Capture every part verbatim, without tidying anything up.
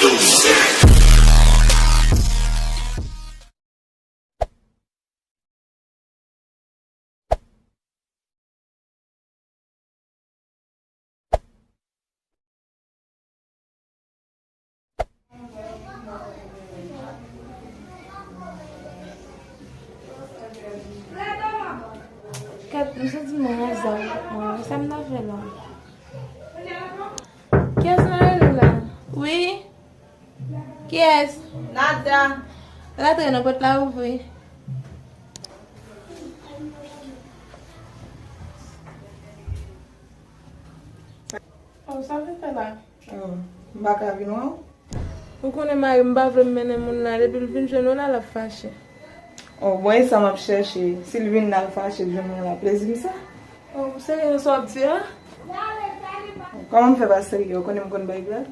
Kat, m santi mwen anzam, mwen, sa m ta fè la? Kiyès nan rele la? Wi? Kiyès? Nada. Rantre non, pòt la ouvri. Oh, sa w vin fè la? Oh, m pa ka vin wè w. Ou konnen mari m pa vle m mennen moun la, depi l vin jwenn ou la, l ap fache. Oh, bon, e sa m ap chèche. Si l vin la, l fache, l jwenn mwen la, plezi m sa. Oh, ou serye nan sa w ap di a? Kòman m fè pa serye? Ou konnen m konn bay blag?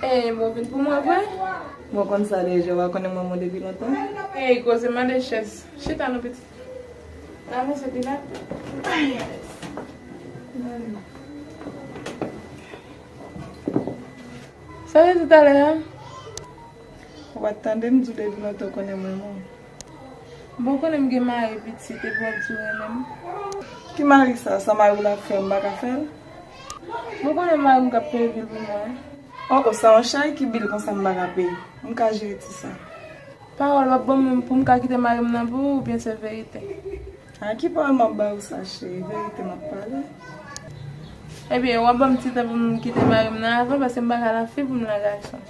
Ey, bon, vin pou mwen vre? Bon, konn sa deja, w pa konnen mwen mwen depi lontan. Ey, koze mande chèz. Chita non, pitit. Avanse, Pilat. Sa w te di talè a? Ou pa t tande m di w depi lontan w konnen mwen renmen w. Bon, w konnen m gen mari, pitit, epi w ap di w renmen m. Ki mari sa? Sa mari w la ap fè, m pa ka fè l? Bon, w konnen mari m k ap peye bil pou mwen. Oh, oh, sa yon chay, ki bil konsa m pa ka peye? M ka jere ti sa. Pawòl w ap ban mwen pou m ka kite mari m nan pou ou, oubyen se verite? A ki pawòl m ap ba ou sa, cheri? Verite m ap pale. Ebyen, w ap ban m ti tan pou m kite mari m nan avan, paske m pa ka lan fi pou m lan gason.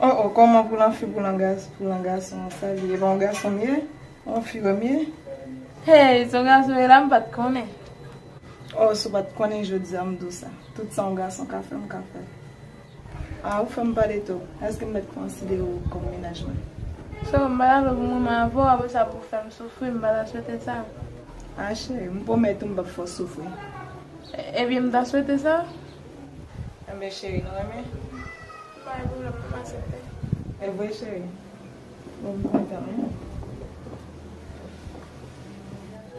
Oh, oh, kòman pou lan fi pou lan gas-, pou lan gason, sa li ye? E pa yon gason m ye? Yon fi wè m ye? Hey, se yon gason w ye la, m pa t konnen. Oh, si w pa t konnen, jodi a m di w sa. Tout sa yon gason ka fè, m ka fè. A, ou fè m pale twòp. Èske m mèt konsidere w kòm mennaj mwen? Sè, m pa t avle pou moman avè w, apre sa pou w fè m soufri, m pa ta swete sa. A, cheri, m pwomèt ou m p ap fè w soufri. E, ebyen, m ta swete sa. Enben, cheri, nou renmen? Pa gen pwoblèm, m aksepte. E vre, cheri? Bon, m kontan, wi.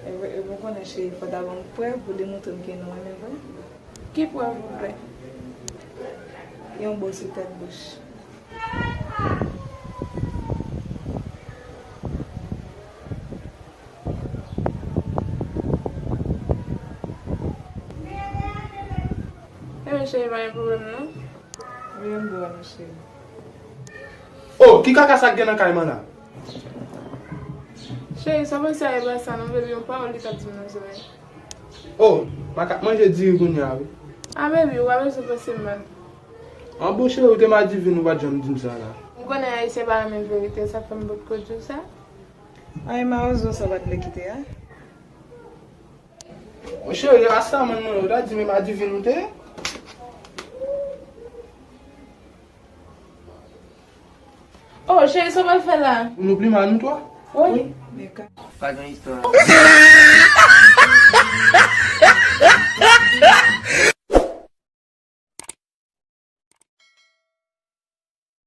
E vre, e ou konnen, cheri, fò w ta ban m prèv pou demontre m ke nou renmen vre. Ki prèv ou vle? Yon bo sou tèt bouch. Ebyen, cheri, pa gen pwoblèm, non. Vini m di w, cheri. Oh, ki kaka sa k gen nan kay mwen la? Cheri, sa w panse a e pa sa, non, baby, yon pawòl li t ap di m nan zòrèy. Oh, makak manje diri kounye a, wi. A, baby, ou pa bezwen panse mal. An bon, cheri, ou te madivin, ou pa t janm di m sa la. M konnen Ayisyen pa renmen verite, sa fè m potko di w sa. Ay, mawozo sa w pa t vle kite a? Mon cheri, rastaman mwen, ou ta di men madivin ou te ye. Oh, cheri, sa w pral fè la? Nou pliman nou twa? Wi. Pa gen istwa.